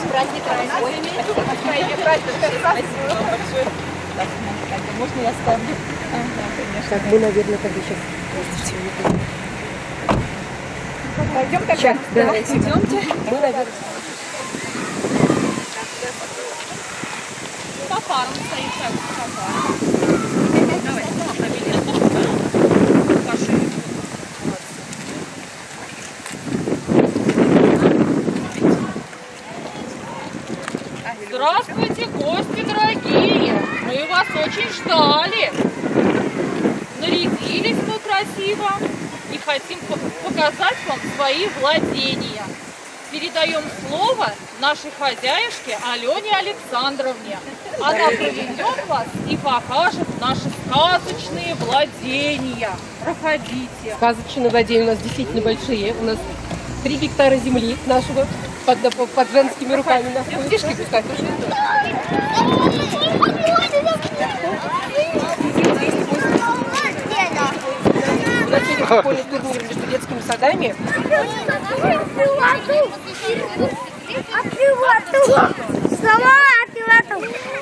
С праздником! Ой, Спасибо большое. Так, можно я ставлю? Ага, конечно. Так, мы, наверное, тогда сейчас... Пойдем тогда? Да. Идемте. Мы, наверное... По парам стоит, так, по парам. Давай, Пошли. Здравствуйте, гости дорогие! Мы вас очень ждали. Нарядились мы красиво и хотим показать вам свои владения. Передаем слово нашей хозяюшке Алене Александровне. Она проведет вас и покажет наши сказочные владения. Проходите. Сказочные владения у нас действительно большие. У нас 3 гектара земли нашего под женскими руками находится. Птички пускать уже. У нас сегодня футбольный турнир между детскими садами.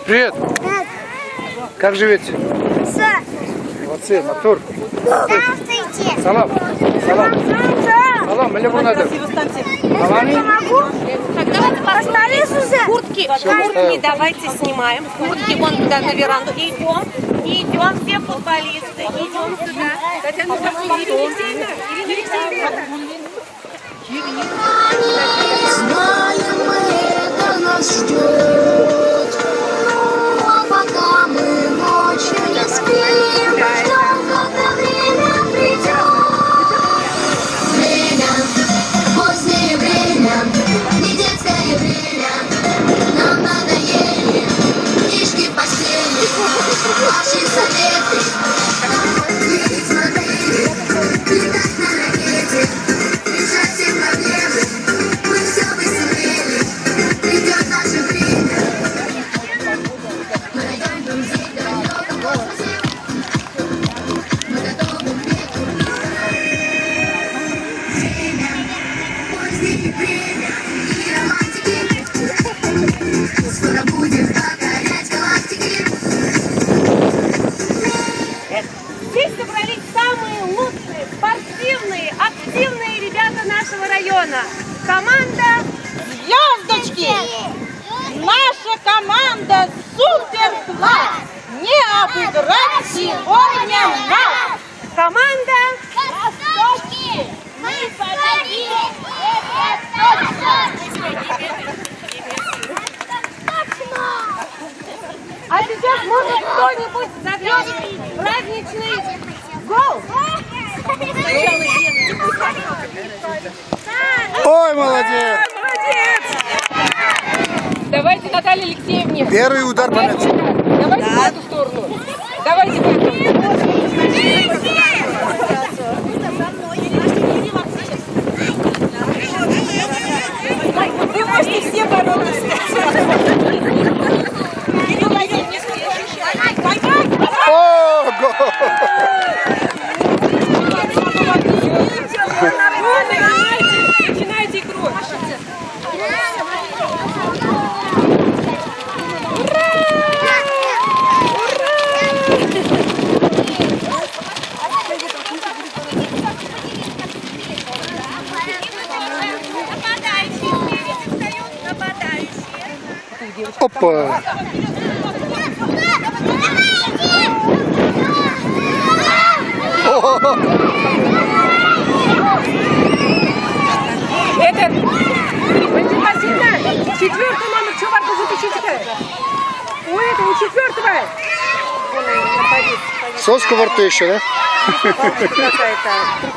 Привет! Как живете? Молодцы, Мотор. Здравствуйте. Салам. Салам. Салам, или надо? Салами? Поставишь уже? Куртки, куртки давайте снимаем. Куртки вон туда на веранду. Идем, идем все футболисты, идем сюда. Знаем мы, это нас ждет. Ну, а пока мы ночью не спим, ждем, когда время придет. Время, позднее время, не детское время. Нам надоели книжки в постели, ваши советы. Видеть модели, летать на ракете, решать все проблемы. Мы все бы сумели, придет наше время. Мы найдем друзей в далеком космосе. Мы готовы к бегу. Время, позднее время и романтики. Скоро будем покорять галактики. Здесь собрались самые лучшие, спортивные, активные ребята нашего района. Команда Звездочки! Наша команда супер-класс! Не обыграть сегодня нас! Команда Ростовки! Мы победим! Это точно! Точно! А сейчас, может, кто-нибудь забьет праздничный гол? Ой, молодец! Давайте Наталье Алексеевне. Первый удар по мячу. Давайте в эту сторону. Давайте в эту. Вы можете все ворота О, гол! Начинайте, начинайте игру. Нападающие, спереди встают, нападающие. Опа! О-хо-хо. Это, Валентина Васильевна, четвертый номер, что варку запишите-то? У этого, у четвертого. Соска во рту еще, да?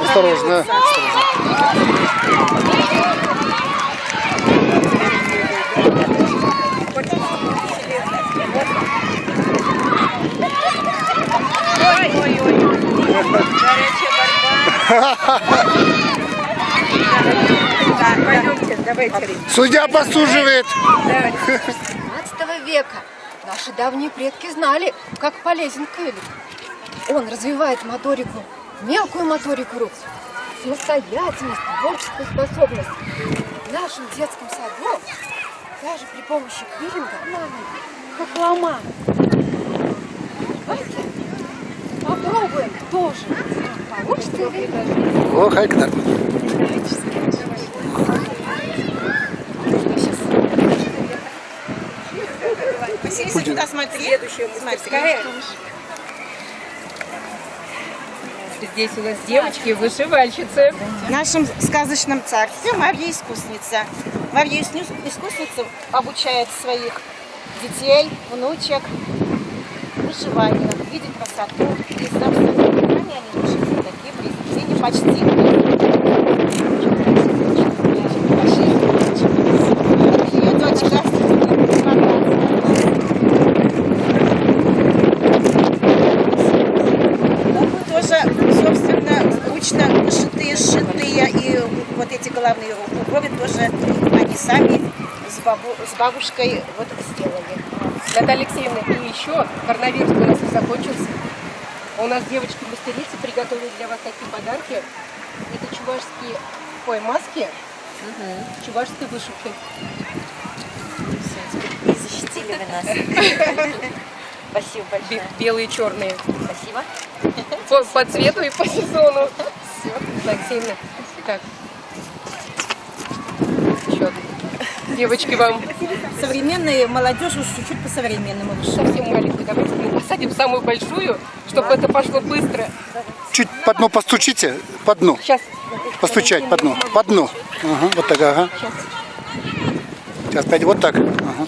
Осторожно. Осторожно. Ой-ой-ой. Горячая борьба. Пойдемте, давайте. Судья посуживает. 17 века наши давние предки знали, как полезен кылик. Он развивает моторику, мелкую моторику рук, самостоятельность, творческую способность. В нашем детском саду Даже при помощи квиллинга хохлома. Давайте попробуем тоже. Получится или нет? О, хай кӑтартнӑ. Василиса, сюда смотри. Следующая мастерская. Здесь у нас девочки-вышивальщицы. В нашем сказочном царстве Марья Искусница. Марья Искусница обучает своих детей, внучек вышиванию, видеть красоту. И собственными руками они вышили такие произведения почти. Ее дочка. Тоже, собственно, ручно вышитые, сшитые, и вот эти головные уборы тоже они сами с бабушкой вот сделали. Наталья Алексеевна, и еще коронавирус у нас не закончился. У нас девочки-мастерицы приготовили для вас такие подарки. Это чувашские, ой, маски с чувашской вышивкой. Все, и защитили вы нас. Спасибо большое. Белые и черные. Спасибо. По цвету и по сезону. Все, Алексеевна. Так. Еще одну. Девочки вам. Современная молодежь уж чуть-чуть по-современному вышла. Совсем маленькую. Давайте мы посадим самую большую, чтобы это пошло быстро. Чуть по дну постучите, по дну. Сейчас. Постучать по дну. По дну. Ага, вот так, ага. Сейчас пойдет вот так. Ага.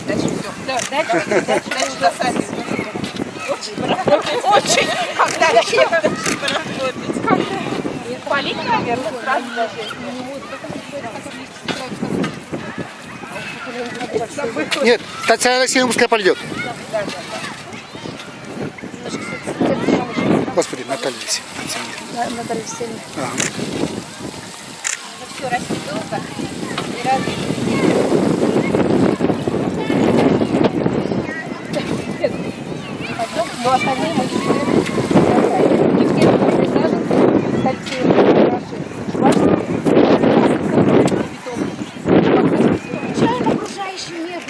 Дальше все. Да, дальше, дальше, дальше засадим. Очень, когда Полить, наверное, сразу даже. Нет, Татьяна Алексеевна пускай пойдет. Господи, Наталья Алексеевна. Наталья Алексеевна. Ага. Все, расти долго. И рады. Но остальные мы еще не все саженцы, кстати, наши чувашские. Изучаем окружающий мир.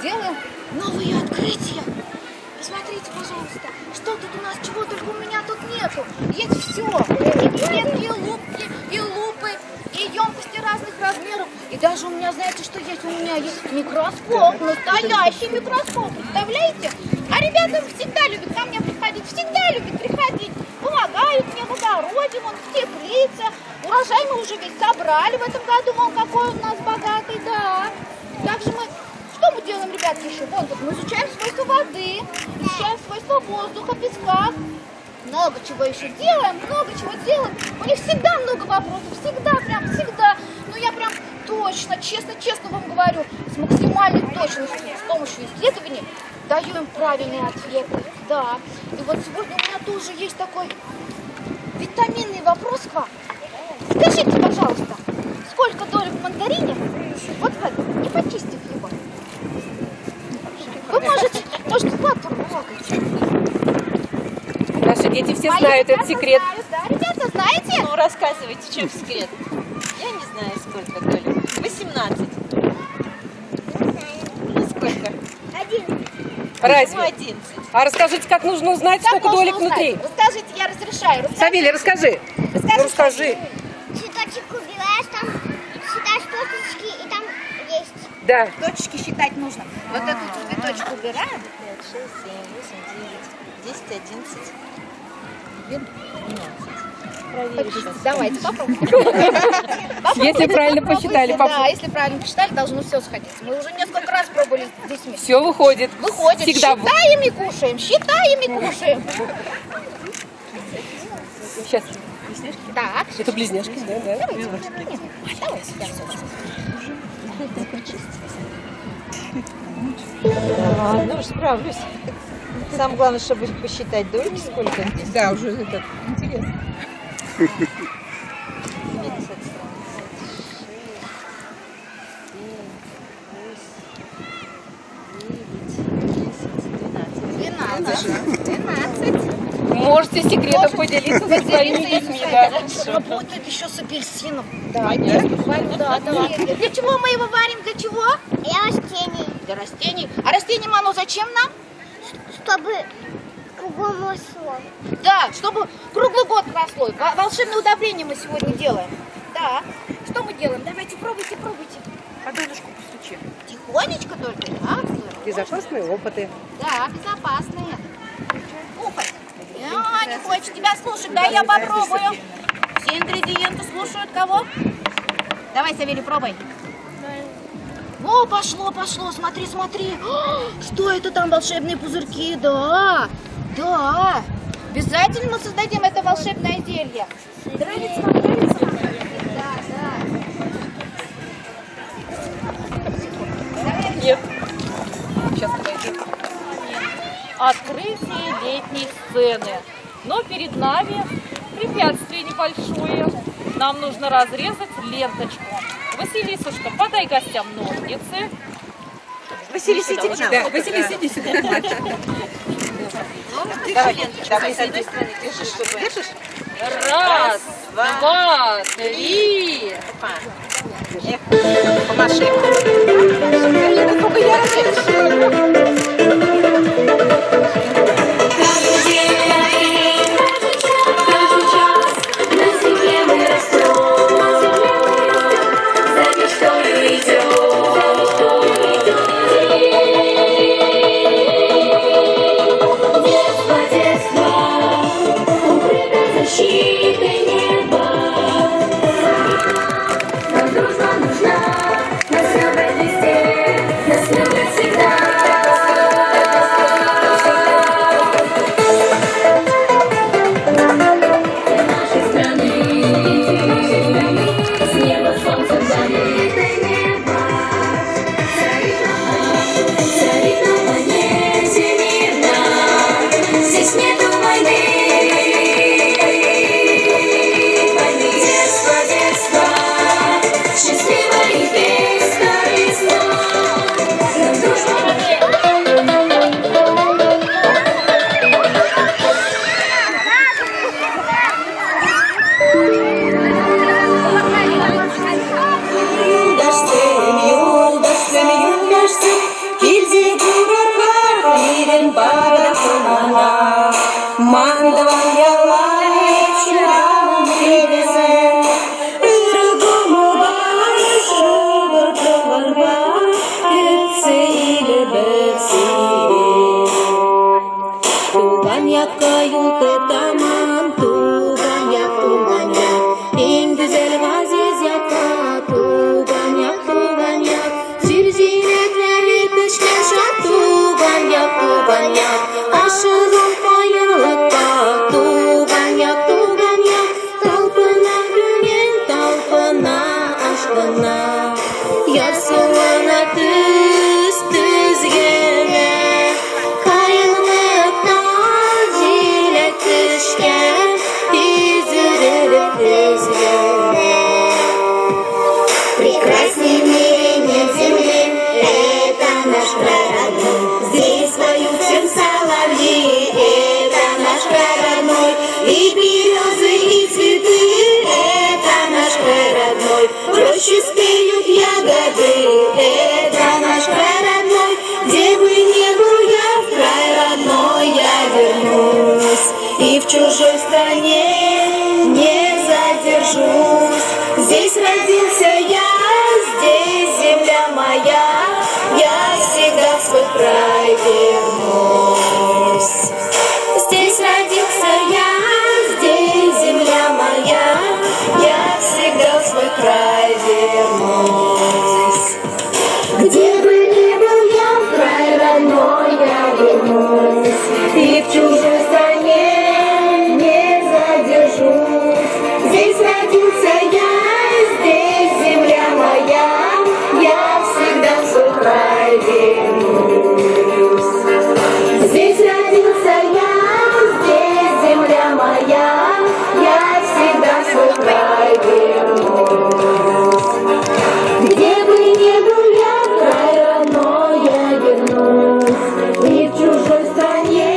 Делаем новые открытия. Посмотрите, пожалуйста, что тут у нас, чего только у меня тут нету. Есть все. И клетки, и лупки, и лупы, и емкости разных размеров. И даже у меня, знаете, что есть? У меня есть микроскоп, настоящий микроскоп, представляете? А ребята всегда любят ко мне приходить, всегда любят приходить. Помогают мне в огороде, вон, в теплице. Урожай мы уже весь собрали в этом году, вон какой у нас богатый, да. Также мы, что мы делаем, ребятки, еще? Вон тут мы изучаем свойства воды, изучаем свойства воздуха, песка. Много чего еще делаем, много чего делаем. У них всегда много вопросов, всегда, прям всегда. Но я прям точно, честно, честно вам говорю, с максимальной точностью, с помощью исследований даю им правильные ответы. Да. И вот сегодня у меня тоже есть такой витаминный вопрос к вам. Скажите, пожалуйста, сколько долек в мандарине, вот в этом, не почистив его? Вы можете, можете потрогать. Наши дети все Мои знают этот ребята секрет. знают, да, ребята, знаете? Ну, рассказывайте, в чем секрет. Я не знаю, сколько долек. 18. Ну, сколько? 11. Разве? Ну, 11. А расскажите, как нужно узнать, Как сколько можно долек узнать? внутри? Расскажите, я разрешаю. Расскажи. Савелий, расскажи. Расскажи, Ну, расскажи. Цветочек убираешь, там считаешь точечки, и там есть. Да. Точечки считать нужно. Вот этот цветочек убираем. 5, 6, 7, 8, 9, 10, 11, 12. Проверю сейчас. Давайте попробуем. Если правильно посчитали, Да, попробуем. если правильно посчитали, должно все сходиться. Мы уже несколько раз пробовали с детьми. Все выходит. Выходит, Всегда. считаем и кушаем, считаем и кушаем. Сейчас. Так, Это близняшки, да, да. давайте. Нет, давайте я все. Ладно, уж справлюсь. Самое главное, чтобы посчитать дольки, сколько здесь. Да, уже это интересно. 536, 7, 8, 9, 12. Можете секретом поделиться со своими детьми, да. Работает еще с апельсином. Да, да, да. Для чего мы его варим? Для чего? Для растений. Для растений. А растениям оно зачем нам? Чтобы кругом росло. Да, чтобы круглый год росло. Волшебное удобрение мы сегодня делаем. Да. Что мы делаем? Давайте пробуйте, пробуйте. По донышку постучи. Тихонечко только, да? Безопасные опыты. Да, безопасные. Ухай. А, не хочет тебя слушать, да я попробую. Все ингредиенты слушают кого? Давай, Савелий, пробуй. О, пошло, пошло, смотри, смотри. О, что это там, волшебные пузырьки? Да, да. Обязательно мы создадим это волшебное зелье. Нравится вам, нравится вам? Да, да. Нет. Сейчас подойдет. Открытие летней сцены. Но перед нами препятствие небольшое. Нам нужно разрезать ленточку. Василисушка, подай гостям ножницы. Василиса, иди к нам. Да, Василиса, иди сюда. Давай, давай, с одной стороны держи, чтобы... Держишь? Раз, два, три. Помаши. Только я разрешу. Каждый час на земле мы растем, за мечтою идем. Детство, детство, укрыто защитой неба. Нам дружба нужна, нас любят везде, нас любят всегда. Нашей страны, с неба солнце залито небо, царит на планете мирно, здесь нету войны. Войны. Детство, детство, счастливо и бескорыстно, нам дружба. Юлдашсем, юлдашсем, юлдашсем, килсе курӑр-ха пирӗн пата хӑнана. Ман тӑван яла эп ҫыран тӗпӗсем. Ырӑ кӑмӑлпа, шӑпӑр тӑвӑрпа кӗтсе илӗпӗр сире. Туган якка юл тотаман, туган як, туган як, иң гүзәл газиз якка, туган як, туган як, җир җиләкләре пешкән чак, туган як, туган як, ашыгам каенлыкка, туган як, туган як, талпына күңел, талпына, ашкына, ярсулана төз, төз генә. Каенлыктан җиләк төшкән, тиз үрелеп тиз генә. Прекрасней в мире нет земли, это наш край родной. Здесь поют всем соловьи, это наш край родной. И березы, и цветы, это наш край родной. В роще спеют ягоды, это наш край родной. Где бы ни был я, в край родной я вернусь. И в чужой стране не задержусь. Здесь родился я, здесь земля моя, я всегда в свой край вернусь. Здесь родился я, здесь земля моя, я всегда в свой край вернусь. Где бы ни был я, в край родной я вернусь. И в чужой стране не задержусь. Здесь родился я, здесь земля моя, я всегда в свой край вернусь. Здесь родился я, здесь земля моя, я всегда в свой край вернусь. Где бы ни был я, в край родной я вернусь. И в чужой стране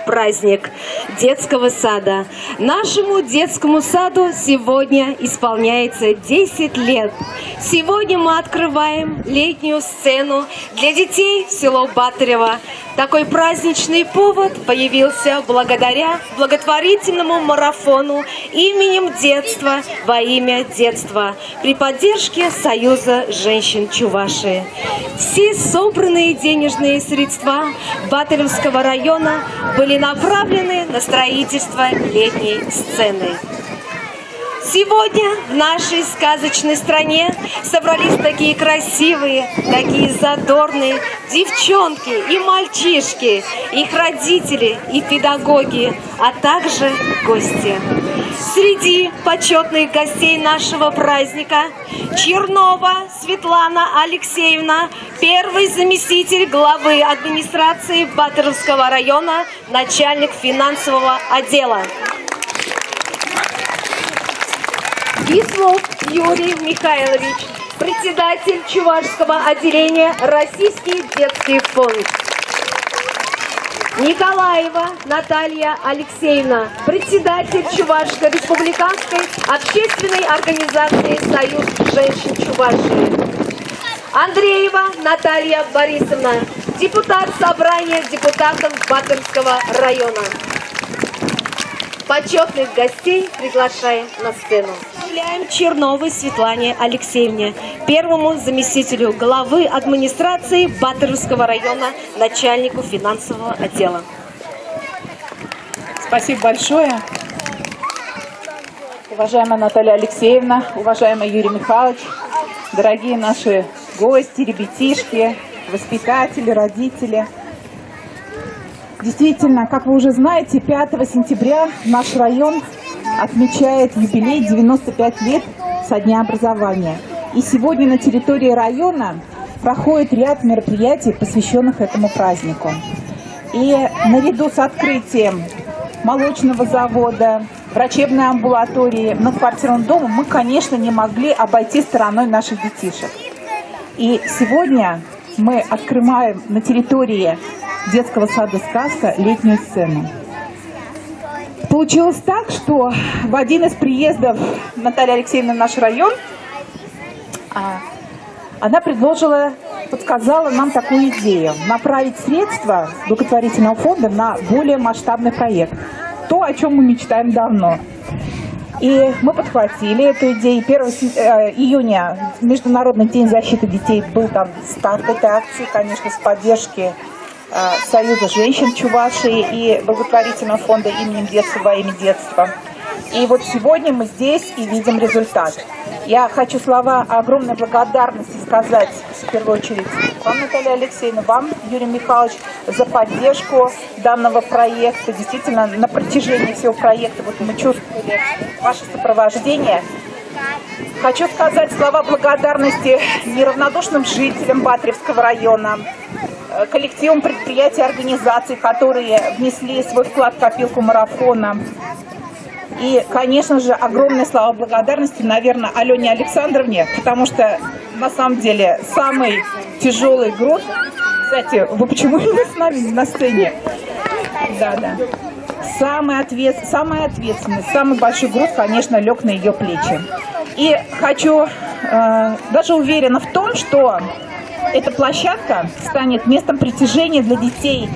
праздник детского сада. Нашему детскому саду сегодня исполняется 10 лет. Сегодня мы открываем летнюю сцену для детей в село Батырево. Такой праздничный повод появился благодаря благотворительному марафону именем детства во имя детства при поддержке Союза женщин Чувашии. Все собранные денежные средства Батыревского района были направлены на строительство летней сцены. Сегодня в нашей сказочной стране собрались такие красивые, такие задорные девчонки и мальчишки, их родители и педагоги, а также гости. Среди почетных гостей нашего праздника Чернова Светлана Алексеевна, первый заместитель главы администрации Батыровского района, начальник финансового отдела. Кислов Юрий Михайлович, председатель Чувашского отделения Российский детский фонд. Николаева Наталья Алексеевна, председатель Чувашской республиканской общественной организации «Союз женщин Чувашии». Андреева Наталья Борисовна, депутат собрания депутатов Батырского района. Почетных гостей приглашаем на сцену. Представляем Черновой Светлане Алексеевне, первому заместителю главы администрации Батыревского района, начальнику финансового отдела. Спасибо большое. Уважаемая Наталья Алексеевна, уважаемый Юрий Михайлович, дорогие наши гости, ребятишки, воспитатели, родители. Действительно, как вы уже знаете, 5 сентября наш район отмечает юбилей 95 лет со дня образования. И сегодня на территории района проходит ряд мероприятий, посвященных этому празднику. И наряду с открытием молочного завода, врачебной амбулатории, многоквартирного дома мы, конечно, не могли обойти стороной наших детишек. И сегодня мы открываем на территории детского сада «Сказка» летнюю сцену. Получилось так, что в один из приездов Натальи Алексеевны в наш район она предложила, подсказала нам такую идею – направить средства благотворительного фонда на более масштабный проект. То, о чем мы мечтаем давно. И мы подхватили эту идею. 1 июня, Международный день защиты детей, был там старт этой акции, конечно, с поддержки Союза женщин Чувашии и благотворительного фонда именем детства во имя детства. И вот сегодня мы здесь и видим результат. Я хочу слова огромной благодарности сказать, в первую очередь, вам, Наталья Алексеевна, вам, Юрий Михайлович, за поддержку данного проекта. Действительно, на протяжении всего проекта вот мы чувствовали ваше сопровождение. Хочу сказать слова благодарности неравнодушным жителям Батыревского района, коллективам предприятий и организаций, которые внесли свой вклад в копилку марафона. И, конечно же, огромная слова благодарности, наверное, Алене Александровне, потому что, на самом деле, самый тяжелый груз... Кстати, вы почему не с нами на сцене? Да, да. Самый ответственный, самый большой груз, конечно, лег на ее плечи. И хочу, даже уверена в том, что эта площадка станет местом притяжения для детей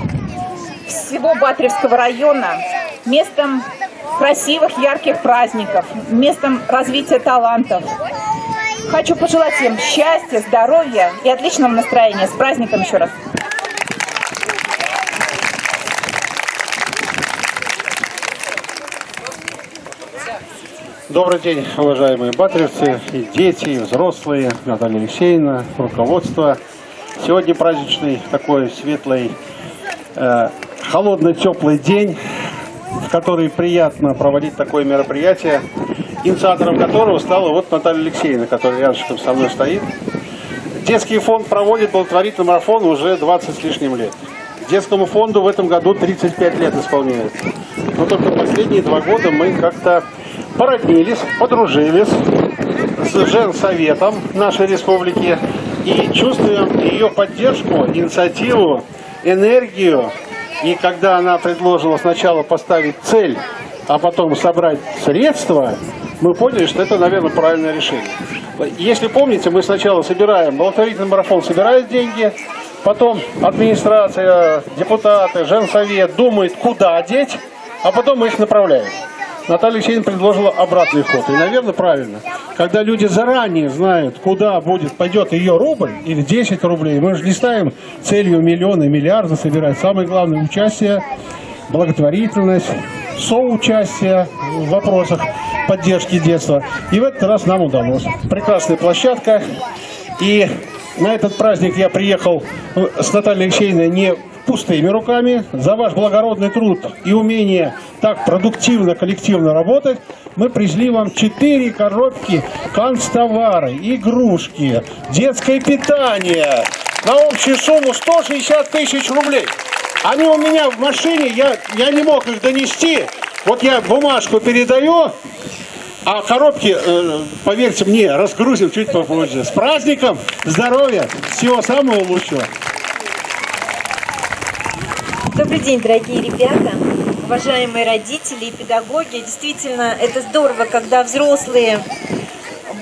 всего Батыревского района, местом красивых, ярких праздников, местом развития талантов. Хочу пожелать всем счастья, здоровья и отличного настроения. С праздником еще раз! Добрый день, уважаемые батыревцы, и дети, и взрослые, Наталья Алексеевна, руководство. Сегодня праздничный такой светлый, холодный, теплый день, в который приятно проводить такое мероприятие, инициатором которого стала вот Наталья Алексеевна, которая рядышком со мной стоит. Детский фонд проводит благотворительный марафон уже 20 с лишним лет. Детскому фонду в этом году 35 лет исполняется. Но только последние 2 года мы как-то породнились, подружились с Женсоветом нашей республики и чувствуем ее поддержку, инициативу, энергию И когда она предложила сначала поставить цель, а потом собрать средства, мы поняли, что это, наверное, правильное решение. Если помните, мы сначала собираем, благотворительный марафон собирает деньги, потом администрация, депутаты, женсовет думает, куда деть, а потом мы их направляем. Наталья Алексеевна предложила обратный ход. И, наверное, правильно. Когда люди заранее знают, куда будет, пойдет ее рубль или 10 рублей, мы же не ставим целью миллионы, миллиарды собирать. Самое главное – участие, благотворительность, соучастие в вопросах поддержки детства. И в этот раз нам удалось. Прекрасная площадка. И на этот праздник я приехал с Натальей Алексеевной не пустыми руками. За ваш благородный труд и умение так продуктивно, коллективно работать, мы привезли вам 4 коробки канцтовары, игрушки, детское питание на общую сумму 160 тысяч рублей. Они у меня в машине, я не мог их донести. Вот я бумажку передаю, а коробки, поверьте мне, разгрузим чуть попозже. С праздником, здоровья, всего самого лучшего. Добрый день, дорогие ребята, уважаемые родители и педагоги. Действительно, это здорово, когда взрослые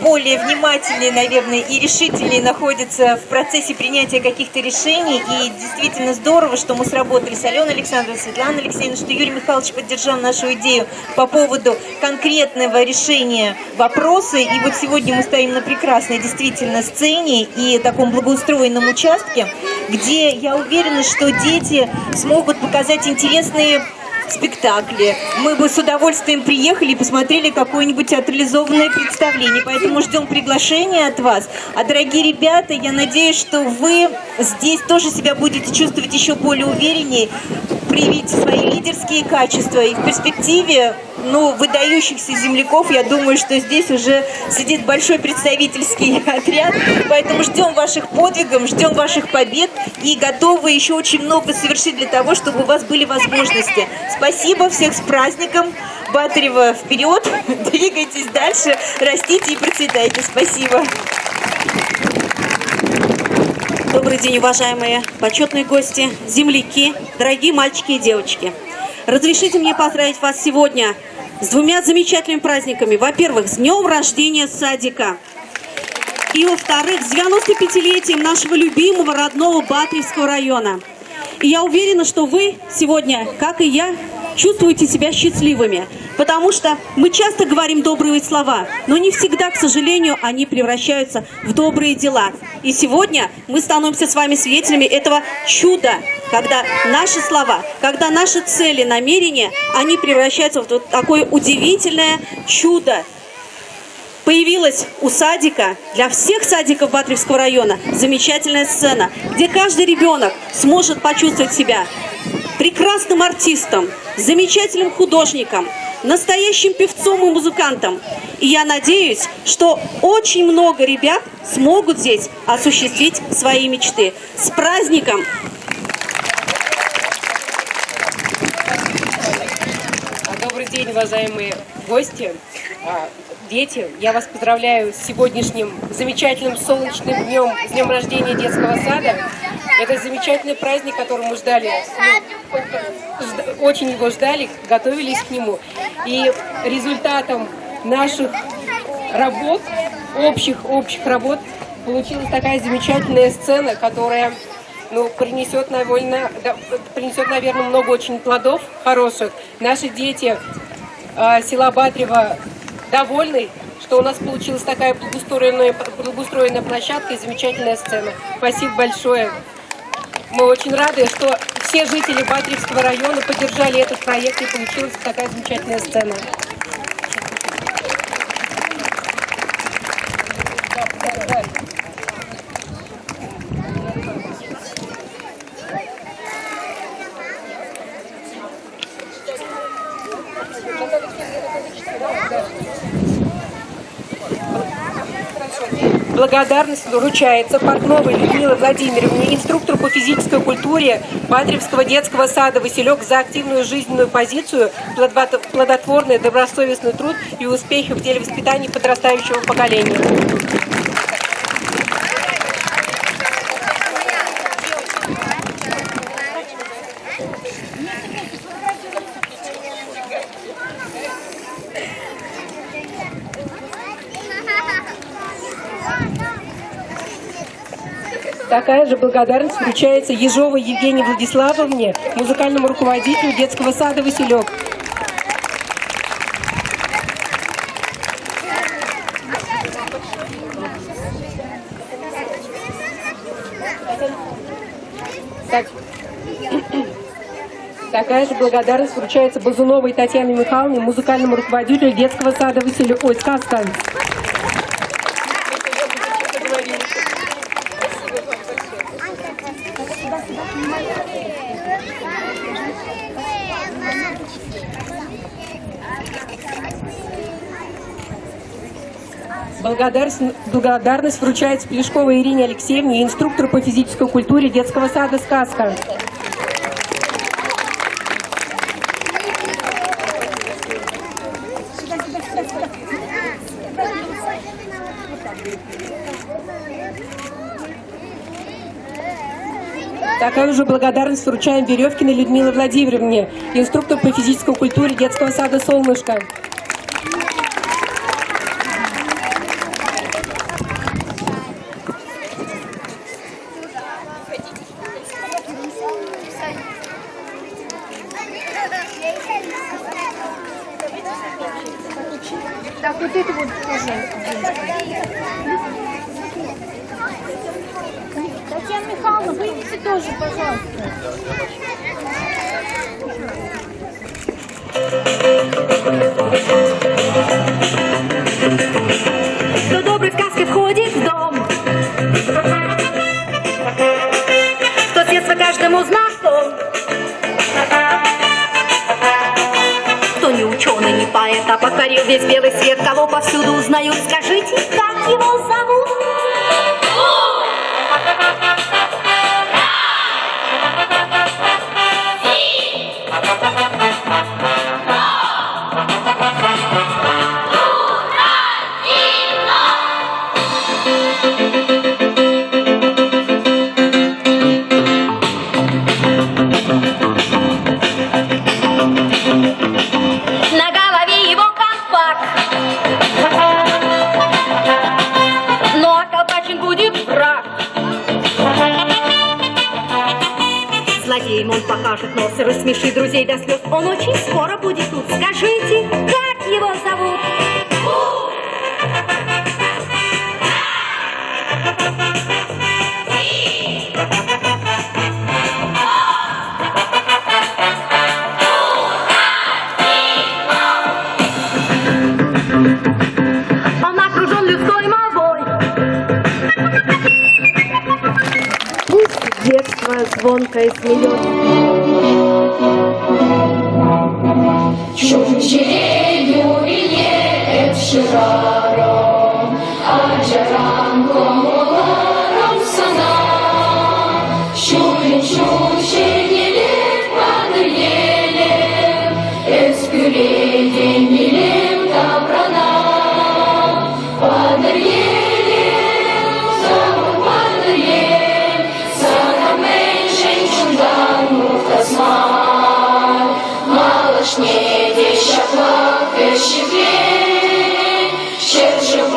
более внимательнее, наверное, и решительнее находятся в процессе принятия каких-то решений. И действительно здорово, что мы сработали с Аленой Александровной, Светланой Алексеевной, что Юрий Михайлович поддержал нашу идею по поводу конкретного решения вопроса. И вот сегодня мы стоим на прекрасной действительно сцене и таком благоустроенном участке, где я уверена, что дети смогут показать интересные спектакли. Мы бы с удовольствием приехали и посмотрели какое-нибудь театрализованное представление. Поэтому ждем приглашения от вас. А, дорогие ребята, я надеюсь, что вы здесь тоже себя будете чувствовать еще более увереннее, проявите свои лидерские качества. И в перспективе, выдающихся земляков, я думаю, что здесь уже сидит большой представительский отряд. Поэтому ждем ваших подвигов, ждем ваших побед и готовы еще очень много совершить для того, чтобы у вас были возможности. Спасибо, всех с праздником. Батырево вперед, двигайтесь дальше, растите и процветайте. Спасибо. Добрый день, уважаемые почетные гости, земляки, дорогие мальчики и девочки. Разрешите мне поздравить вас сегодня с двумя замечательными праздниками. Во-первых, с днем рождения садика. И, во-вторых, с 95-летием нашего любимого родного Батыревского района. И я уверена, что вы сегодня, как и я, чувствуете себя счастливыми, потому что мы часто говорим добрые слова, но не всегда, к сожалению, они превращаются в добрые дела. И сегодня мы становимся с вами свидетелями этого чуда, когда наши слова, когда наши цели, намерения, они превращаются в вот такое удивительное чудо. Появилась у садика, для всех садиков Батыревского района, замечательная сцена, где каждый ребенок сможет почувствовать себя прекрасным артистом, замечательным художником, настоящим певцом и музыкантом. И я надеюсь, что очень много ребят смогут здесь осуществить свои мечты. С праздником! Добрый день, уважаемые гости, дети. Я вас поздравляю с сегодняшним замечательным солнечным днем, с днем рождения детского сада. Это замечательный праздник, который мы ждали, очень его ждали, готовились к нему. И результатом наших работ, общих работ, получилась такая замечательная сцена, которая, принесет, наверное, много очень плодов хороших. Наши дети села Батырева довольны, что у нас получилась такая благоустроенная площадка и замечательная сцена. Спасибо большое. Мы очень рады, что все жители Батыревского района поддержали этот проект и получилась такая замечательная сцена. Благодарность вручается Портновой Людмиле Владимировне, инструктору по физической культуре Батыревского детского сада «Василек» за активную жизненную позицию, плодотворный, добросовестный труд и успехи в деле воспитания подрастающего поколения. Такая же благодарность вручается Ежовой Евгении Владиславовне, музыкальному руководителю детского сада «Василек». Так. Такая же благодарность вручается Базуновой Татьяне Михайловне, музыкальному руководителю детского сада «Василек». Ой, сказка. Благодарность, благодарность вручается Плешковой Ирине Алексеевне, инструктору по физической культуре детского сада «Сказка». Такую же благодарность вручаем Веревкиной Людмиле Владимировне, инструктору по физической культуре детского сада «Солнышко». Так, вот это вот тоже. Татьяна Михайловна, выйдите тоже, пожалуйста. Кто добрый в сказке входит в дом, Кто с детства каждому знаком, Кто не ученый, не поэт, а покорил весь белый свет, Кого повсюду узнают, скажите, как его зовут? На голове его колпак, но околпачен будет враг. Злодеям он покажет нос и рассмешит друзей до слез. Он очень скоро будет тут. Скажите, как его зовут? Он окружен людской молвой. Пусть детство звонко и смеется. Малышне те ҫаплах ӗҫлен, ҫӗршыв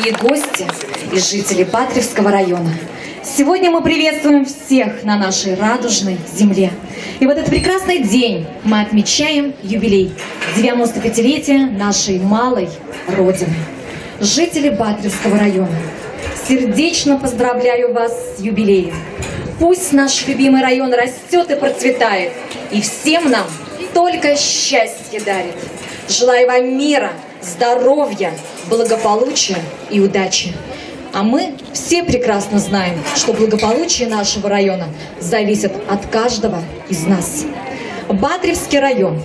Дорогие гости и жители Батыревского района, сегодня мы приветствуем всех на нашей радужной земле. И в этот прекрасный день мы отмечаем юбилей 95-летия нашей малой Родины. Жители Батыревского района, сердечно поздравляю вас с юбилеем. Пусть наш любимый район растет и процветает, и всем нам только счастье дарит. Желаю вам мира, здоровья, благополучия и удачи. А мы все прекрасно знаем, что благополучие нашего района зависит от каждого из нас. Батыревский район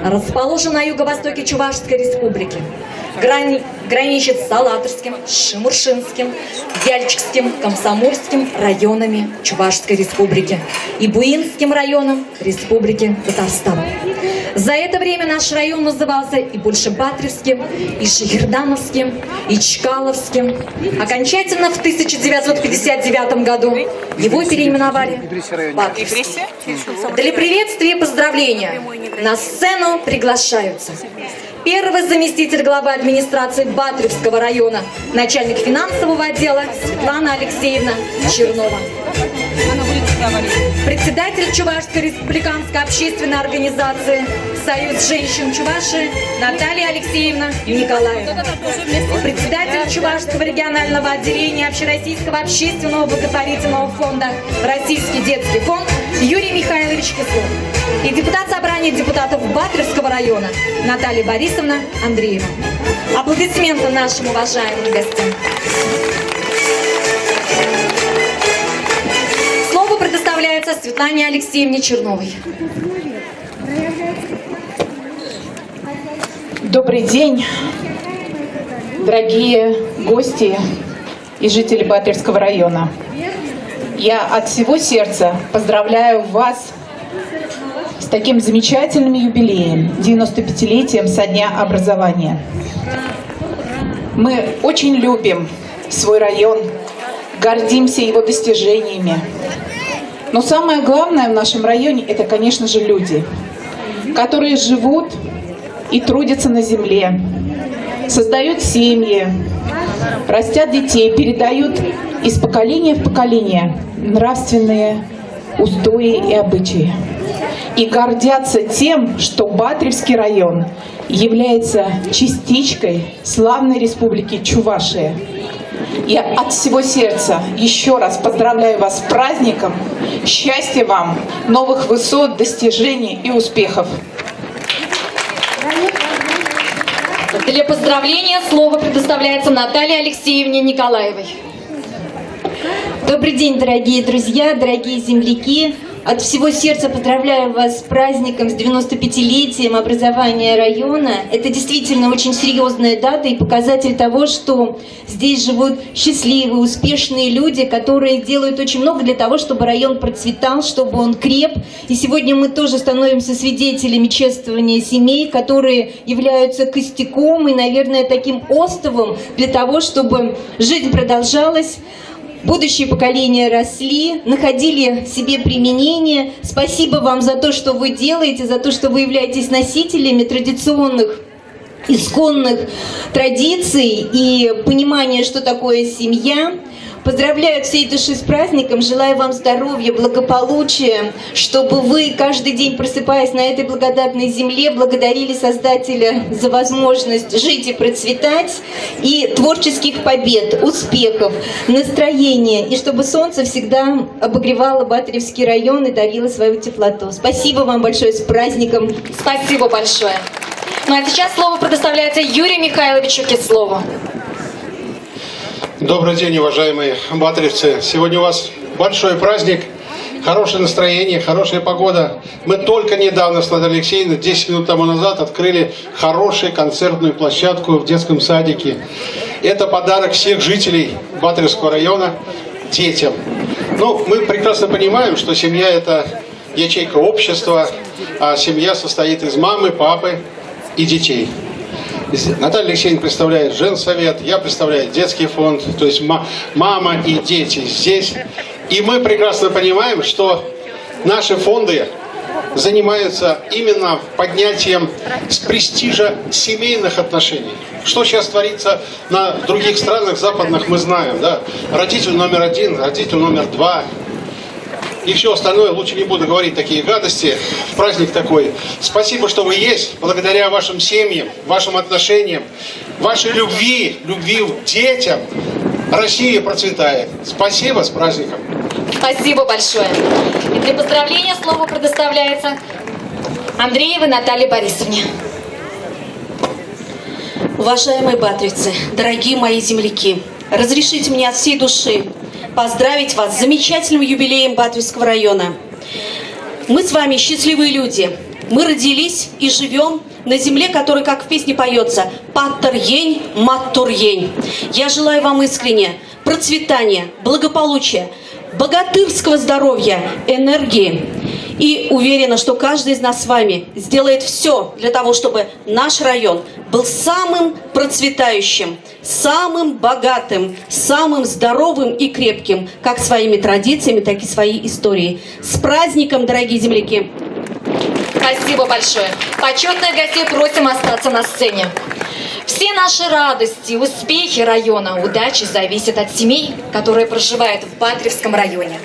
расположен на юго-востоке Чувашской республики. Граничит с Алатырским, Шемуршинским, Яльчикским, Комсомольским районами Чувашской республики и Буинским районом Республики Татарстан. За это время наш район назывался и Большебатревским, и Шахердановским, и Чкаловским. Окончательно в 1959 году его переименовали в Батыревский. Для приветствия и поздравления на сцену приглашаются первый заместитель главы администрации Батыревского района, начальник финансового отдела Светлана Алексеевна Чернова. Председатель Чувашской республиканской общественной организации «Союз женщин Чувашии» Наталья Алексеевна Николаева. Председатель Чувашского регионального отделения Общероссийского общественного благотворительного фонда «Российский детский фонд» Юрий Михайлович Кислов. И депутат собрания депутатов Батыревского района Наталья Борисовна Андреева. Аплодисменты нашим уважаемым гостям. Слово предоставляется Светлане Алексеевне Черновой. Добрый день, дорогие гости и жители Батыревского района. Я от всего сердца поздравляю вас с таким замечательным юбилеем, 95-летием со дня образования. Мы очень любим свой район, гордимся его достижениями. Но самое главное в нашем районе – это, конечно же, люди, которые живут и трудятся на земле, создают семьи, растят детей, передают из поколения в поколение нравственные устои и обычаи. И гордятся тем, что Батыревский район является частичкой славной республики Чувашия. Я от всего сердца еще раз поздравляю вас с праздником. Счастья вам, новых высот, достижений и успехов. Для поздравления слово предоставляется Наталье Алексеевне Николаевой. Добрый день, дорогие друзья, дорогие земляки. От всего сердца поздравляю вас с праздником, с 95-летием образования района. Это действительно очень серьезная дата и показатель того, что здесь живут счастливые, успешные люди, которые делают очень много для того, чтобы район процветал, чтобы он креп. И сегодня мы тоже становимся свидетелями чествования семей, которые являются костяком и, наверное, таким остовом для того, чтобы жизнь продолжалась. Будущие поколения росли, находили себе применение. Спасибо вам за то, что вы делаете, за то, что вы являетесь носителями традиционных, исконных традиций и понимания, что такое семья. Поздравляю всей души с праздником, желаю вам здоровья, благополучия, чтобы вы каждый день, просыпаясь на этой благодатной земле, благодарили Создателя за возможность жить и процветать, и творческих побед, успехов, настроения, и чтобы солнце всегда обогревало Батыревский район и дарило свою теплоту. Спасибо вам большое, с праздником! Спасибо большое! Ну а сейчас слово предоставляется Юрию Михайловичу Кислову. Добрый день, уважаемые батыревцы. Сегодня у вас большой праздник, хорошее настроение, хорошая погода. Мы только недавно с Натальей Алексеевной, 10 минут тому назад, открыли хорошую концертную площадку в детском садике. Это подарок всех жителей Батыревского района детям. Ну, мы прекрасно понимаем, что семья – это ячейка общества, а семья состоит из мамы, папы и детей. Наталья Алексеевна представляет женсовет, я представляю детский фонд, то есть мама и дети здесь. И мы прекрасно понимаем, что наши фонды занимаются именно поднятием с престижа семейных отношений. Что сейчас творится на других странах западных, мы знаем, да? Родитель номер один, родитель номер два. И все остальное, лучше не буду говорить такие гадости. Праздник такой. Спасибо, что вы есть. Благодаря вашим семьям, вашим отношениям, вашей любви, любви к детям, Россия процветает. Спасибо, с праздником. Спасибо большое. И для поздравления слово предоставляется Андреевой Наталье Борисовне. Уважаемые батревцы, дорогие мои земляки, разрешите мне от всей души поздравить вас с замечательным юбилеем Батревского района. Мы с вами счастливые люди. Мы родились и живем на земле, которая, как в песне поется, «Паттер-ень, маттур-ень». Я желаю вам искренне процветания, благополучия, богатырского здоровья, энергии. И уверена, что каждый из нас с вами сделает все для того, чтобы наш район был самым процветающим, самым богатым, самым здоровым и крепким, как своими традициями, так и своей историей. С праздником, дорогие земляки! Спасибо большое. Почетных гостей просим остаться на сцене. Все наши радости, успехи района, удачи зависят от семей, которые проживают в Батревском районе.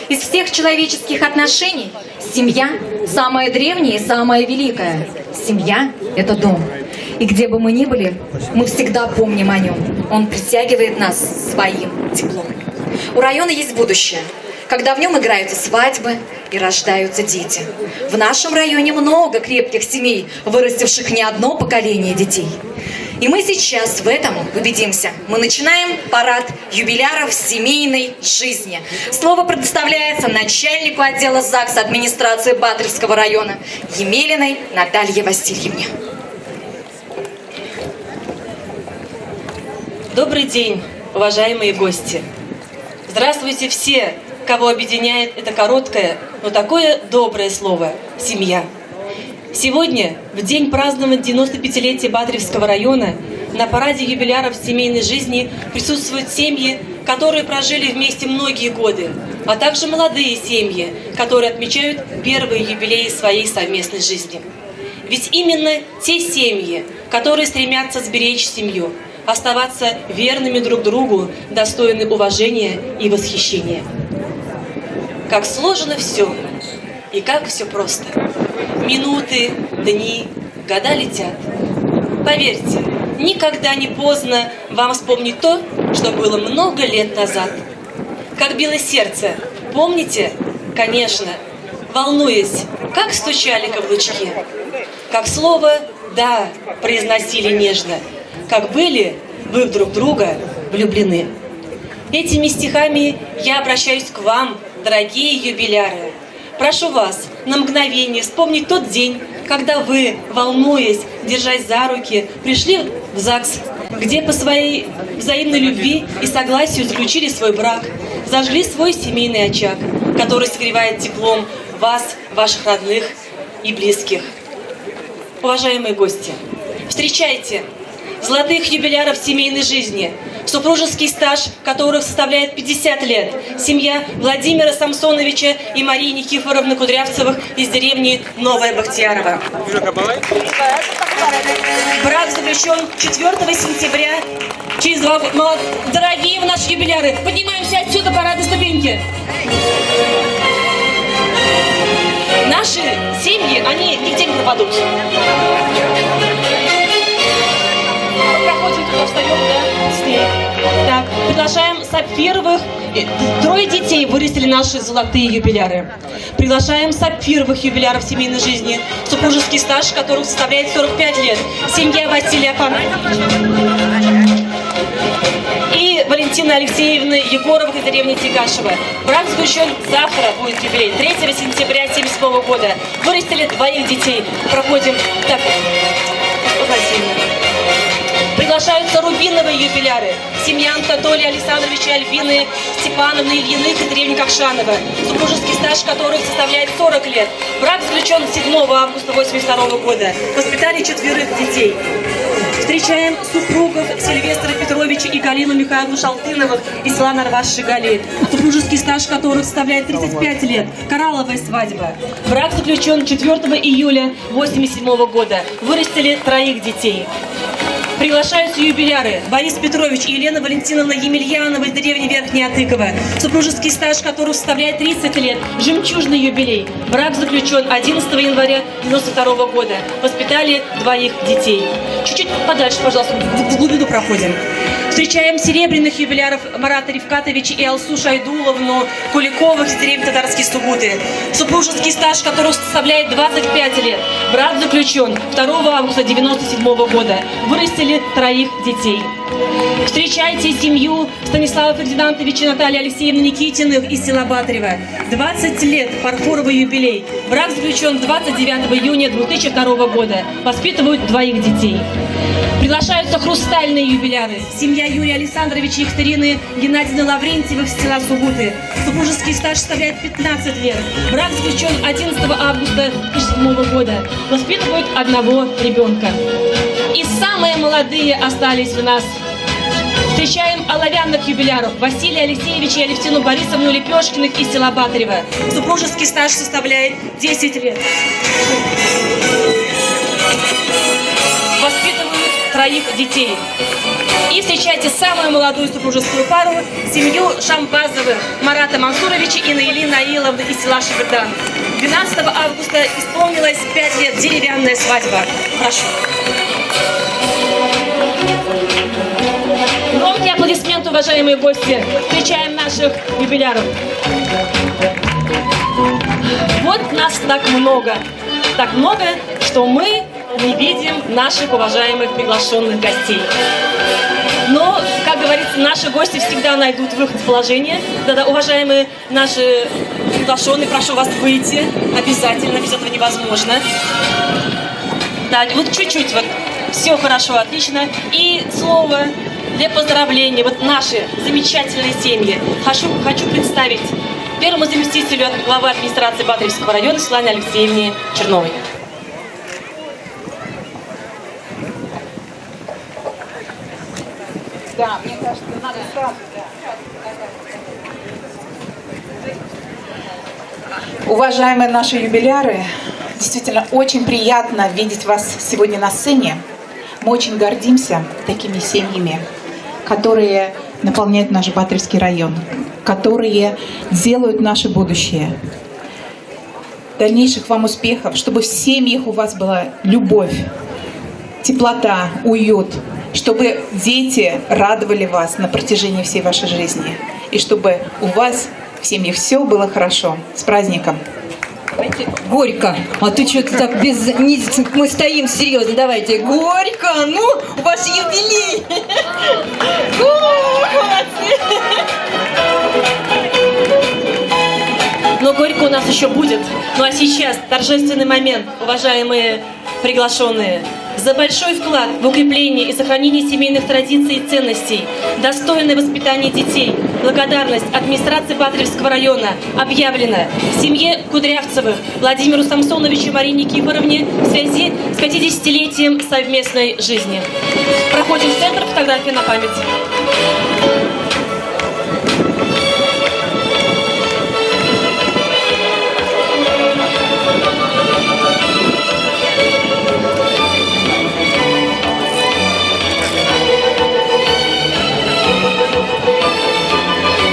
Из всех человеческих отношений семья самая древняя и самая великая. Семья – это дом. И где бы мы ни были, мы всегда помним о нем. Он притягивает нас своим теплом. У района есть будущее, когда в нем играются свадьбы и рождаются дети. В нашем районе много крепких семей, вырастивших не одно поколение детей. И мы сейчас в этом убедимся. Мы начинаем парад юбиляров семейной жизни. Слово предоставляется начальнику отдела ЗАГС администрации Батыревского района Емелиной Наталье Васильевне. Добрый день, уважаемые гости! Здравствуйте все, кого объединяет это короткое, но такое доброе слово «семья». Сегодня, в день празднования 95-летия Батыревского района, на параде юбиляров семейной жизни присутствуют семьи, которые прожили вместе многие годы, а также молодые семьи, которые отмечают первые юбилеи своей совместной жизни. Ведь именно те семьи, которые стремятся сберечь семью, оставаться верными друг другу, достойны уважения и восхищения. Как сложено все и как все просто. Минуты, дни, года летят. Поверьте, никогда не поздно вам вспомнить то, что было много лет назад. Как билось сердце, помните? Конечно, волнуясь, как стучали каблучки, как слово «да» произносили нежно, как были вы в друг друга влюблены. Этими стихами я обращаюсь к вам, дорогие юбиляры. Прошу вас на мгновение вспомнить тот день, когда вы, волнуясь, держась за руки, пришли в ЗАГС, где по своей взаимной любви и согласию заключили свой брак, зажгли свой семейный очаг, который согревает теплом вас, ваших родных и близких. Уважаемые гости, встречайте золотых юбиляров семейной жизни, супружеский стаж которых составляет 50 лет, семья Владимира Самсоновича и Марии Никифоровны Кудрявцевых из деревни Новая Бахтиярова. Брак заключен 4 сентября через 2 года. Дорогие наши юбиляры, поднимаемся отсюда по парадной ступеньке. Наши семьи, они нигде не пропадут. Проходим туда, встаем, да, с ней. Так, приглашаем сапфировых. Трое детей вырастили наши золотые юбиляры. Приглашаем сапфировых юбиляров семейной жизни, супружеский стаж которых составляет 45 лет. Семья Василия Афанасьевича и Валентина Алексеевна Егорова из деревни Тигашева. Брак заключен завтра, будет юбилей, 3 сентября 1977 года. Вырастили двоих детей. Проходим. Так, Васильевна. Приглашаются рубиновые юбиляры. Семья Анатолия Александровича Альбины Степановны Ильиных из деревни Кокшанова, супружеский стаж которых составляет 40 лет. Брак заключен 7 августа 1982 года. Воспитали 4 детей. Встречаем супругов Сильвестра Петровича и Галину Михайловну Шалтыновых из села Нарваш-Шигали, супружеский стаж которых составляет 35 лет. Коралловая свадьба. Брак заключен 4 июля 1987 года. Вырастили троих детей. Приглашаются юбиляры Борис Петрович и Елена Валентиновна Емельянова из деревни Верхняя Атыкова, супружеский стаж которых составляет 30 лет, жемчужный юбилей. Брак заключен 11 января 1992 года. Воспитали двоих детей. Чуть-чуть подальше, пожалуйста, в глубину проходим. Встречаем серебряных юбиляров Марата Рифкатовича и Алсу Шайдуловну Куликовых из деревни Татарские Сугуты. Супружеский стаж которых составляет 25 лет. Брак заключен 2 августа 1997 года. Вырастили троих детей. Встречайте семью Станислава Фердинандовича и Натальи Алексеевны Никитиных из села Батарева. 20 лет, фарфоровый юбилей. Брак заключен 29 июня 2002 года. Воспитывают двоих детей. Приглашаются хрустальные юбиляры. Семья Юрия Александровича и Екатерины Геннадьевны Лаврентьевых с села Сугуты. Супружеский стаж составляет 15 лет. Брак заключен 11 августа 2007 года. Воспитывают одного ребенка. И самые молодые остались у нас. Встречаем оловянных юбиляров Василия Алексеевича и Алевтину Борисовну Лепешкиных из села Батарева. Супружеский стаж составляет 10 лет. Воспитывают троих детей. И встречайте самую молодую супружескую пару, семью Шамбазовых, Марата Мансуровича и Наили Наиловны из села Шабердан. 12 августа исполнилось 5 лет деревянная свадьба. Прошу. Громкие аплодисменты, уважаемые гости. Встречаем наших юбиляров. Вот нас так много. Так много, что мы не видим наших уважаемых приглашенных гостей. Но, как говорится, наши гости всегда найдут выход из положения. Да-да, уважаемые наши приглашенные, прошу вас выйти. Обязательно, без этого невозможно. Да, вот чуть-чуть, вот все хорошо, отлично. И слово для поздравления, вот наши замечательные семьи. Хочу, хочу представить первому заместителю главы администрации Батыревского района Светлане Алексеевне Черновой. Да, мне кажется, надо сразу, да. Уважаемые наши юбиляры, действительно очень приятно видеть вас сегодня на сцене. Мы очень гордимся такими семьями, которые наполняют наш Батыревский район, которые делают наше будущее. Дальнейших вам успехов, чтобы в семьях у вас была любовь, теплота, уют, чтобы дети радовали вас на протяжении всей вашей жизни, и чтобы у вас в семье все было хорошо. С праздником! Давайте. Горько. А ты что-то так без... Мы стоим серьезно. Давайте. Горько. Ну, ваш юбилей. Молодцы. Но горько у нас еще будет. Ну а сейчас торжественный момент, уважаемые приглашенные. За большой вклад в укрепление и сохранение семейных традиций и ценностей, достойное воспитание детей, благодарность администрации Батыревского района объявлена семье Кудрявцевых Владимиру Самсоновичу и Марине Никифоровне в связи с 50-летием совместной жизни. Проходим в центр, фотография на память.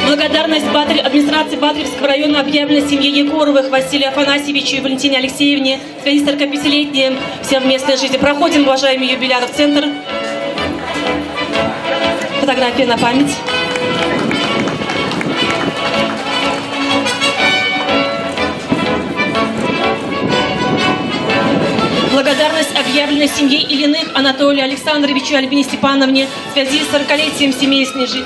Благодарность Батырь, администрации Батыревского района объявлена семье Егоровых, Василию Афанасьевичу и Валентине Алексеевне в связи с 45-летним совместной жизни. Проходим, уважаемые юбиляры, в центр. Фотография на память. Благодарность объявлена семье Ильиных Анатолию Александровичу и Альбине Степановне в связи с 40-летием семейной жизни.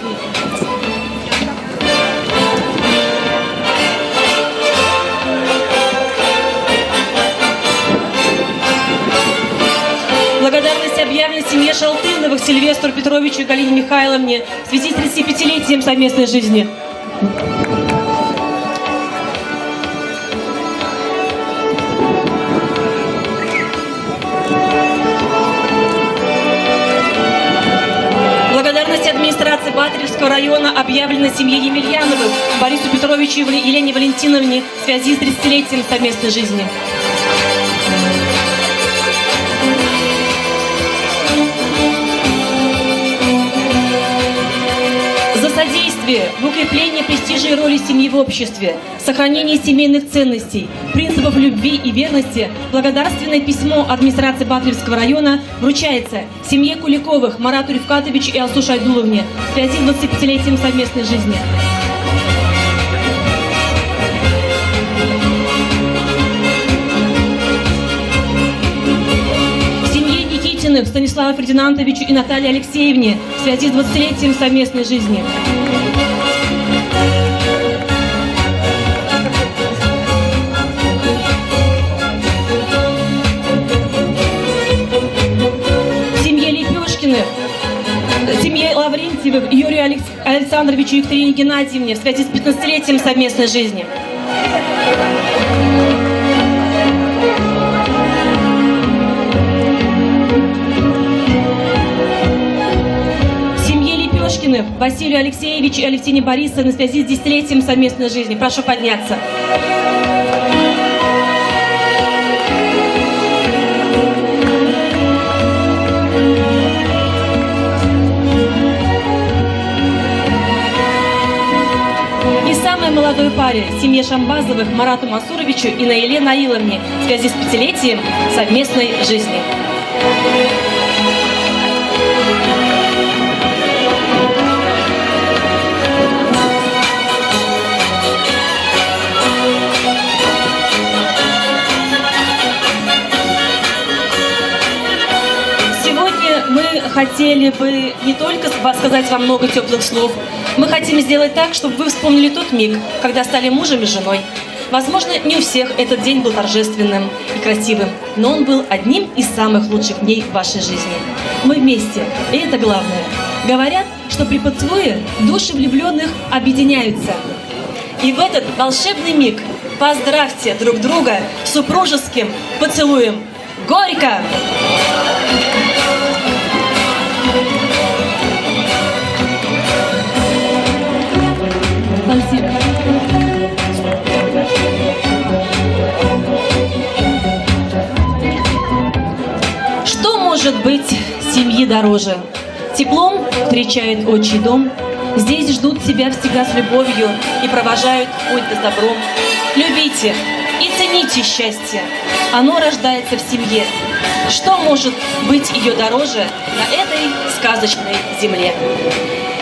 Благодарность объявлена семье Шалтыновых, Сильвестру Петровичу и Галине Михайловне в связи с 35-летием совместной жизни. Батыревского района объявлено семье Емельяновых, Борису Петровичу и Елене Валентиновне в связи с 30-летием совместной жизни. За содействие в укреплении престижа и роли семьи в обществе, сохранении семейных ценностей, принципов любви и верности благодарственное письмо администрации Батыревского района вручается семье Куликовых Марату Рифкатовичу и Алсу Шайдуловне в связи с 25-летием совместной жизни. Семье Никитиных Станиславу Фердинандовичу и Наталье Алексеевне в связи с 20-летием совместной жизни. Семье Лепешкиных, семье Лаврентьевых, Юрию Александровичу и Екатерине Геннадьевне в связи с 15-летием совместной жизни. Семье Лепешкиных, Василию Алексеевичу и Алевтине Борисовне в связи с десятилетием совместной жизни. Прошу подняться. И самой молодой паре, семье Шамбазовых, Марату Мансуровичу и Наиле Наиловне в связи с пятилетием совместной жизни. Сегодня мы хотели бы не только сказать вам много теплых слов, мы хотим сделать так, чтобы вы вспомнили тот миг, когда стали мужем и женой. Возможно, не у всех этот день был торжественным и красивым, но он был одним из самых лучших дней в вашей жизни. Мы вместе, и это главное. Говорят, что при поцелуе души влюбленных объединяются. И в этот волшебный миг поздравьте друг друга супружеским поцелуем. Горько! Спасибо. Что может быть семьи дороже? Теплом встречает отчий дом. Здесь ждут тебя всегда с любовью и провожают путь с добром. Любите и цените счастье. Оно рождается в семье. Что может быть ее дороже на этой сказочной земле?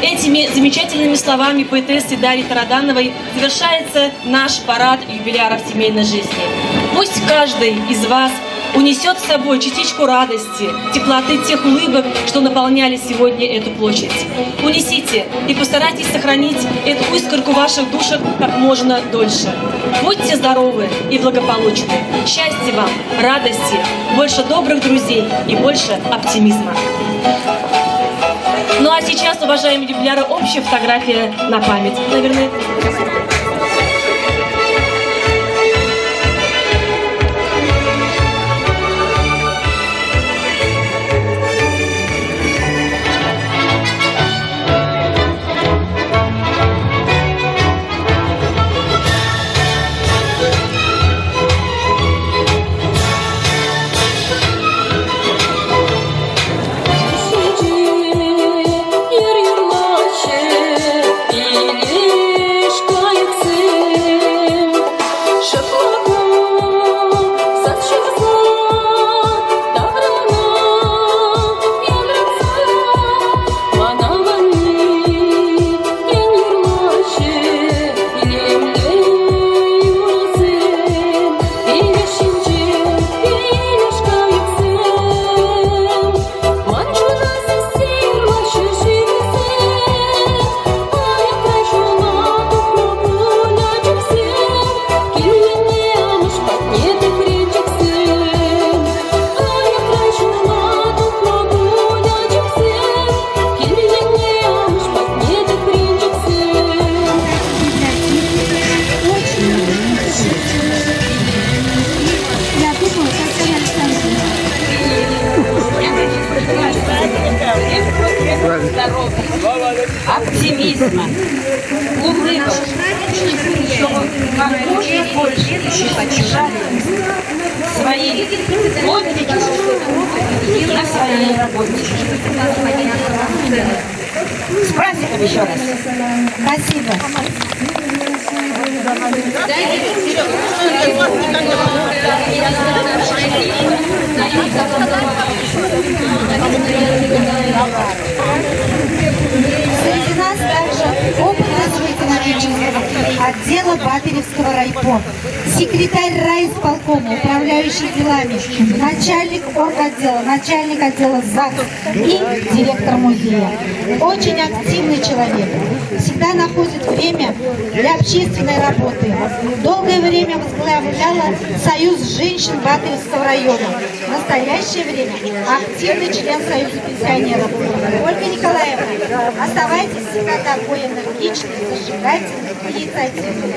Этими замечательными словами поэтессы Дарьи Тарадановой завершается наш парад юбиляров семейной жизни. Пусть каждый из вас унесет с собой частичку радости, теплоты тех улыбок, что наполняли сегодня эту площадь. Унесите и постарайтесь сохранить эту искорку в ваших душах как можно дольше. Будьте здоровы и благополучны. Счастья вам, радости, больше добрых друзей и больше оптимизма. Ну а сейчас, уважаемые юбиляры, общая фотография на память. Наверное, Ир юрлаҫҫӗ, пилеш кайӑксем. С праздником еще раз. Спасибо. Среди нас также опытный экономического отдела Батыревского райпо, секретарь райисполкома, управляющий делами, начальник орготдела, начальник отдела ЗАГС и директор музея. Очень активный человек, всегда находит время для общественной работы. Долгое время возглавляла Союз женщин Батыревского района. В настоящее время активный член Союза пенсионеров. Ольга Николаевна, оставайтесь всегда такой энергичной, зажигательной и инициативной.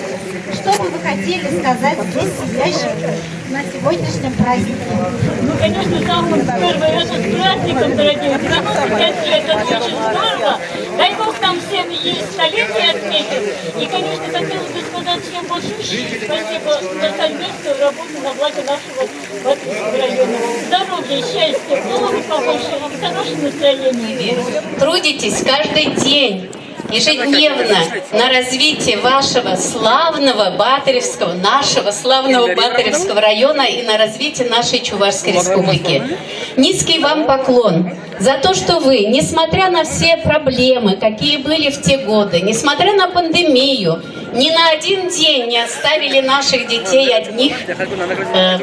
Что бы вы хотели сказать здесь сидящим на сегодняшнем празднике? Ну, конечно, самый первый раз с праздником, дорогие. 95 лет, это очень здорово. Дай Бог нам всем и столетие отметить. И, конечно, хотелось бы сказать всем большое спасибо за совместную работу на благо нашего Батыревского района. Здоровья, счастья, головы побольше и хорошего настроения. Трудитесь каждый день, ежедневно на развитие вашего славного Батыревского, нашего славного Батыревского района и на развитие нашей Чувашской республики. Низкий вам поклон за то, что вы, несмотря на все проблемы, какие были в те годы, несмотря на пандемию, ни на один день не оставили наших детей одних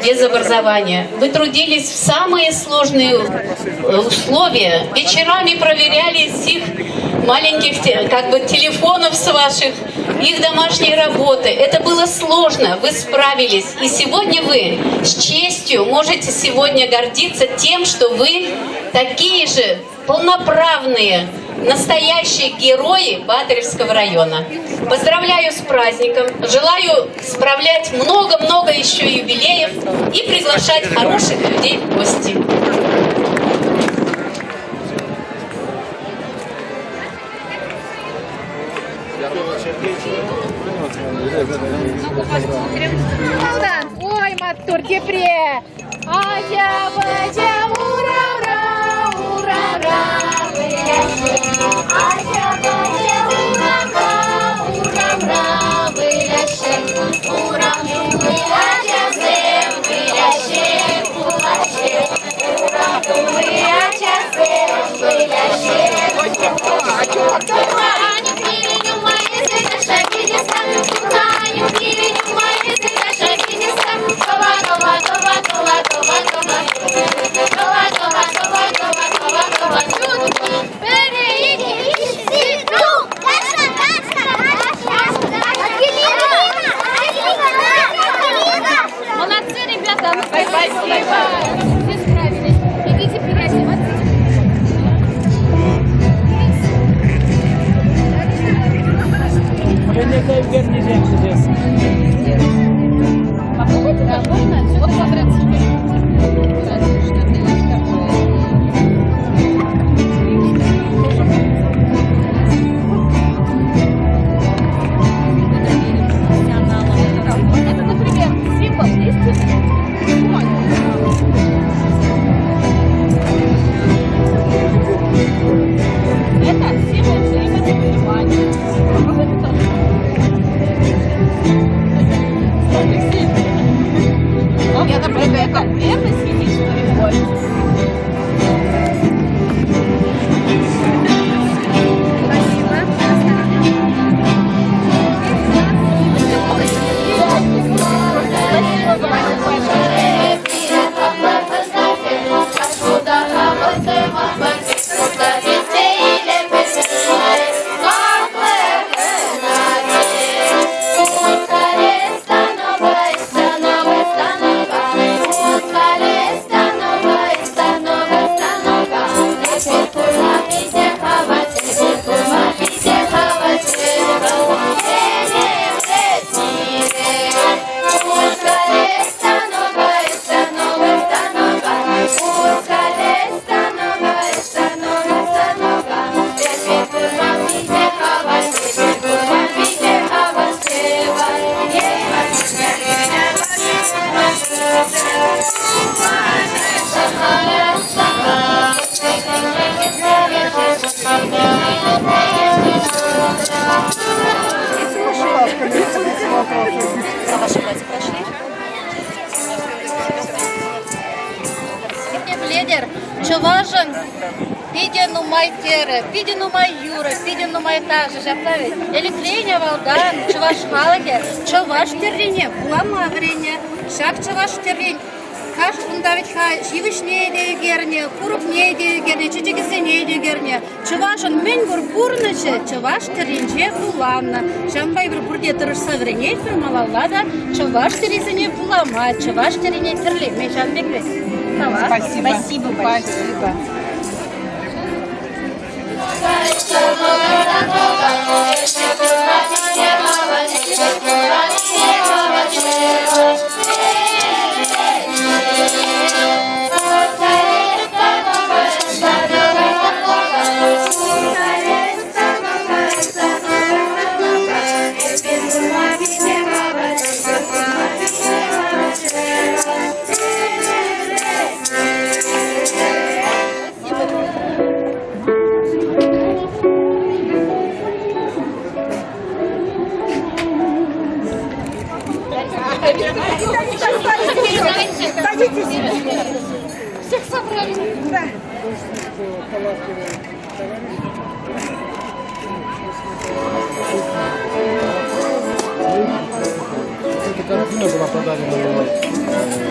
без образования. Вы трудились в самые сложные условия, вечерами проверяли с их маленьких как бы, телефонов с ваших, их домашней работы. Это было сложно, вы справились. И сегодня вы с честью можете сегодня гордиться тем, что вы такие же полноправные, настоящие герои Батыревского района. Поздравляю с праздником, желаю справлять много-много еще юбилеев и приглашать хороших людей в гости. Ой, матур, тепре! Ача-бача, ура-ра, ура-ра, выляще. Ача-бача, ура-ра, ура-ра, выляще. Ура-думы, ачасем, выляще, кулаще. Ура-думы, ачасем, выляще, Молодцы, ребята! Ну, спасибо! Все справились. Идите переодеваться. Попробуйте, да, можно отсюда забраться. Это, например, символ истины. Это символ взаимопонимания. Попробуйте тоже. Питӗ нумай тӗрӗ, питӗ нумай юрӑ, питӗ нумай ташӑ ҫапла вӗт. Ӗлӗкрен авалтан чӑваш халӑхӗ чӑваш тӗррине вулама вӗреннӗ. Ҫак чӑваш тӗррин каш унта вӗт-ха ҫивӗчне те ӳкернӗ, курӑкне те ӳкернӗ, чечекӗсене те ӳкернӗ. Чӑвашӑн мӗн пур пурнӑҫӗ чӑваш тӗрринче вуланнӑ. Ҫавӑнпа эпир пурте тӑрӑшса вӗренетпӗр малалла та чӑваш тӗррисене вулама, чӑваш тӗррине тӗрлеме ҫавӑн пек вӗт. Спасибо. Спасибо большое. Спасибо. Садитесь. Всех собрали. Да. Эта картина была подарена мной.